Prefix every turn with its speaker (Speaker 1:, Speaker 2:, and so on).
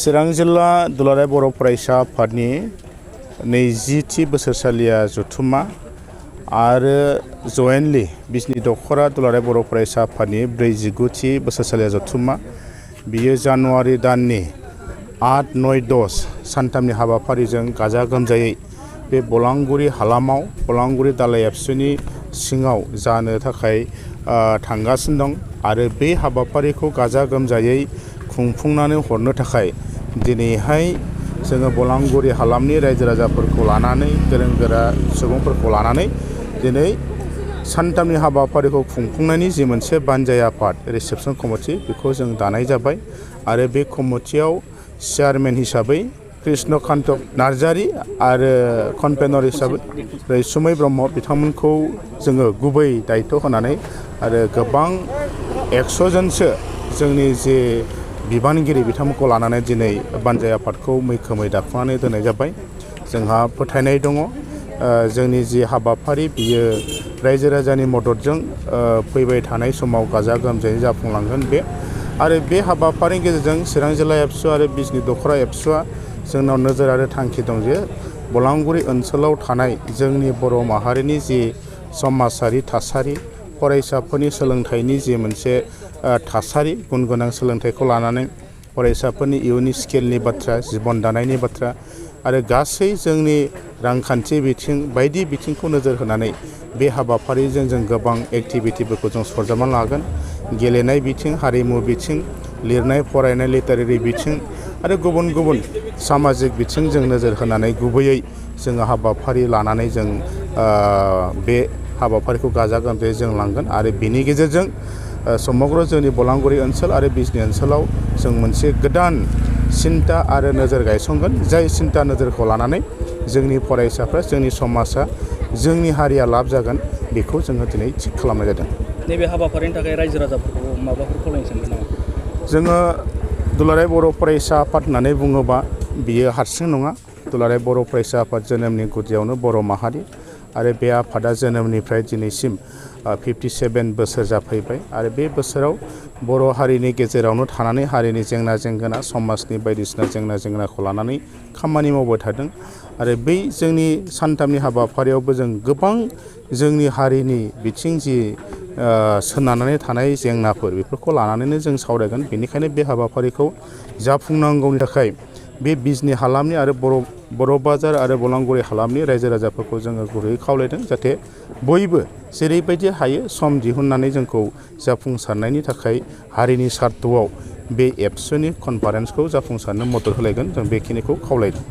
Speaker 1: चिरां जिल्ला दुलाराय बर' फरायसा आफादनि 20थि बोसोरसालिया जथुम्मा आरो जयेन्टलि बिजनि दख'रा दुलाराय बर' फरायसा आफादनि 49थि बोसोरसालिया जथुम्मा बियो जानुवारि दाननि 8, 9, 10 सानथामनि हाबाफारिजों गाजा गोमजायै बे बलांगुरि हालामाव बलांगुरि दालाय एबसुनि सिङाव जानो थाखाय थांगासिनो दं आरो बे हाबाफारिखौ गाजा गोमजायै खुंफुंनानै हरनो थाखाय दिनैहाय जोङो बलांगुरि हालामनि रायजो राजाफोरखौ लानानै गोरों गोरा सुबुंफोरखौ लानानै दिनै सानथामनि हाबाफारिखौ खुंफुंनायनि जि मोनसे बानजाय आफाद रिसेपसन कमिटि बेखौ जों दानाय जाबाय आरो बे कमिटियाव चेयारमेन हिसाबै कृष्णकान्त नार्जारी आरो कनभेनर हिसाबै रैसुमै ब्रह्म बिथांमोनखौ जोङो गुबै दायित्व होनानै आरो गोबां 100 जनसो जोंनि जे बिबानगिरि बिथांमोनखौ लानानै दिनै बानजाय आफादखौ मैखोमै दाफुंनानै दोननाय जाबाय। जोंहा फोथायनाय दङ जोंनि जि हाबाफारि बियो रायजो राजानि मददजों फैबाय थानाय समाव गाजा गोमजायै जाफुंलांगोन आरो बे हाबाफारिनि गेजेरजों चिरां जिल्ला एबसु आरो बिजनि दख'रा एबसुआ जोंनाव नोजोर आरो थांखि दं जे बलांगुरि ओनसोलाव थानाय जोंनि बर' माहारिनि जि समाजारि थासारि फरायसाफोरनि सोलोंथाइनि जि मोनसे थासारि गुन गोनां सोलोंथाइखौ लानानै फरायसाफोरनि इयुननि स्किलनि बाथ्रा जिबन दानायनि बाथ्रा आरो गासै जोंनि रांखान्थि बिथिं बायदि बिथिंखौ नोजोर होनानै बे हाबाफारिजों जों गोबां एक्टिभिटिफोरखौ जों सरजाबनानै लागोन। गेलेनाय बिथिं हारिमु बिथिं लिरनाय फरायनाय लिटारेरि बिथिं आरो गुबुन गुबुन सामाजिक बिथिंजों नोजोर होनानै गुबैयै जोङो हाबाफारि लानानै जों बे हाबाफारिखौ गाजा गोमजायै जों लांगोन आरो बिनि गेजेरजों समग्र जोंनि बलांगुरि ओनसोल आरो बिजनि ओनसोलाव जों मोनसे गोदान सिन्ता आरो नोजोर गायसनगोन जाय सिन्ता नोजोरखौ लानानै जोंनि फरायसाफ्रा जोंनि समाजा जोंनि हारिया लाब जागोन बेखौ जोङो दिनै थिग खालामनाय जादों।
Speaker 2: नैबे हाबाफारिनि थाखाय रायजो राजाफोरखौ माबाफोर खावलायनो सानदों नामा?
Speaker 1: जोङो दुलाराय बर' फरायसा आफाद होननानै बुङोबा बियो हारसिं नङा। दुलाराय बर' फरायसा आफाद जोनोमनि गुदियावनो बर' माहारि आरो बे आफादा जोनोमनिफ्राय दिनैसिम 57 बोसोर जाफैबाय आरो बे बोसोराव बर' हारिनि गेजेरावनो थानानै हारिनि जेंना जेंगोना समाजनि बायदिसिना जेंना जेंनाखौ लानानै खामानि मावबाय थादों आरो बै जोंनि सानथामनि हाबाफारियावबो जों गोबां जोंनि हारिनि बिथिं जि सोनारनानै थानाय जेंनाफोर बेफोरखौ लानानैनो जों सावरायगोन। बेनिखायनो बे हाबाफारिखौ जाफुंनांगौनि थाखाय बे बिजनि हालामनि आरो बर' बाजार आरो बलांगुरि हालामनि रायजो राजाफोरखौ जोङो गुरैयै खावलायदों जाहाथे बयबो जेरैबायदि हायो सम दिहुननानै जोंखौ जाफुंसारनायनि थाखाय हारिनि सार्थआव बे एबसुनि कनफारेन्सखौ जाफुंसारनो मदद होलायगोन जों बेखिनिखौ खावलायदों।